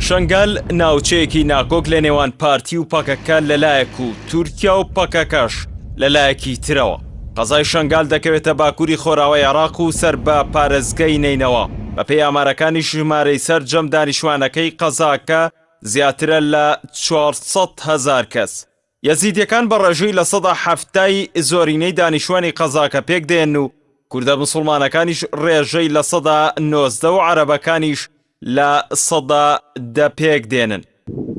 شەنگال ناوچەیەکی ناکۆک لە نێوان پارتی و پەکەکە لەلایەک و تورکیا و پەکەکەش لەلایەکی ترەوە. قەزای شەنگال دەکەوێتە باکووری خۆراوای عێراق و سەر بە پارێزگەی نەینەوا. بەپێی ئامارەکانیش ژمارەی سەرجەم دانیشتوانەکەی قەزاکە زیاترە لە 400 هەزار کەس. یەزیدیەکان بە ڕێژەی 70% ی زۆرینەی دانیشتوانی قەزاکە پێکدێن و کوردە مسوڵمانەکانیش ڕێژەی 19% و عەرەبەکانیش 10% پێک دێنن.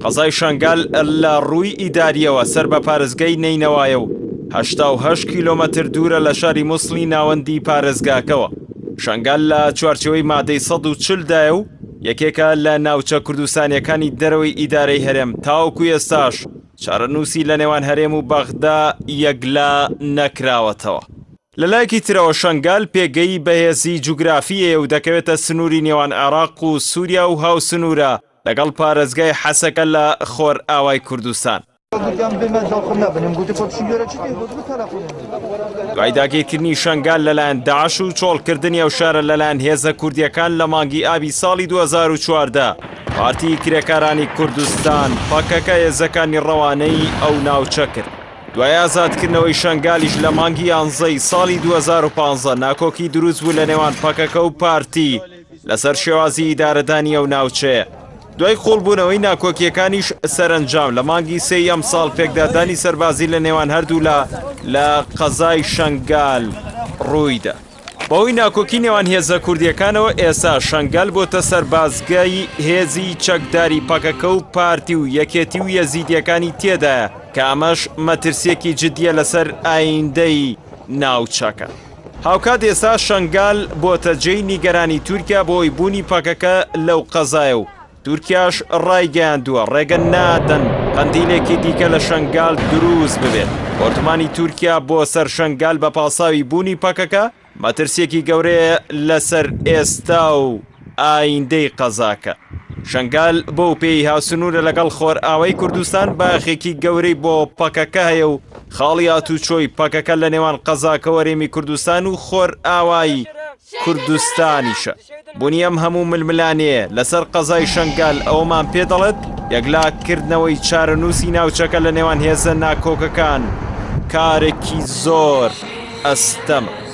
قەزای شەنگال لە ڕووی ئیداریەوە سەر بە پارێزگای نەینەوایە و 88 کیلۆمەتر دوورە لە شاری موسڵی ناوەندی پارێزگاکەوە. شەنگال لە چوارچێوەی مادەی 140 دایە و یەکێکە لە ناوچە کوردستانیەکانی دەرەوەی ئیدارەی هەرێم، تاوەکو ئێستاش چارەنووسی لە نێوان هەرێم و بەغدا یەکلا نەکراوەتەوە. لەلایەکی ترەوە شەنگال پێگەی بەهێزی جوگرافیەیە و دەکەوێتە سنووری نێوان عێراق و سووریا و هاوسنوورە لەگەڵ پارێزگای حەسەکە لە خۆرئاوای کوردستان. دوای داگیرکردنی شەنگال لەلایەن داعش و چۆڵکردنی ئەو شارە لەلایەن هێزە کوردیەکان لە مانگی ئابی ساڵی 2014، پارتی کرێکارانی کوردستان پەکەکە هێزەکانی ڕەوانەی ئەو ناوچە کرد. دوای ئازادکردنەوەی شەنگالیش لە مانگی یانزەی ساڵی 2015 ناکۆکی دروست بوو لە نێوان پەکەکە و پارتی لەسەر شێوازی ئیدارەدانی ئەو ناوچەیە. دوای قوڵبوونەوەی ناکۆکیەکانیش سەرەنجام لە مانگی سێی ئەمساڵ پێکدادانی سەربازی لە نێوان هەردوولا لە قەزای شەنگال ڕوویدا. بەهۆی ناکۆکی نێوان هێزە کوردیەکانەوە ئێستا شەنگال بۆتە سەربازگای هێزی چەکداری پەکەکە و پارتی و یەکێتی و یەزیدیەکانی تێدایە، کە ئەمەش مەترسیەکی جدیە لەسەر ئایندەی ناوچەکە. هاوکات ئێستا شەنگال بۆتە جێی نیگەرانی تورکیا بەهۆی بوونی پەکەکە لەو قەزایە و تورکیاش ڕایگەیاندووە ڕێگە نادەن قەندیلێکی دیکە لە شەنگال دروست ببێت. بۆردومانی تورکیا بۆ سەر شەنگال بە پاساوی بوونی پەکەکە مەترسیەکی گەورەیە لەسەر ئێستا و ئایندەی قەزاکە. شەنگال بەو پێی هاوسنوورە لەگەڵ خۆرئاوای کوردستان باخێکی گەورەی بۆ پەکەکە هەیە و خاڵی هاتوچۆی پەکەکە لە نێوان قەزاکە و هەرێمی کوردستان و خۆرئاوای کوردستانیشە. بوونی ئەم هەموو ململانێیە لەسەر قەزای شەنگال ئەوەمان پێ دەڵێت یەکلاکردنەوەی چارەنووسی ناوچەکە لە نێوان هێزە ناکۆکەکان کارێکی زۆر ئەستەمە.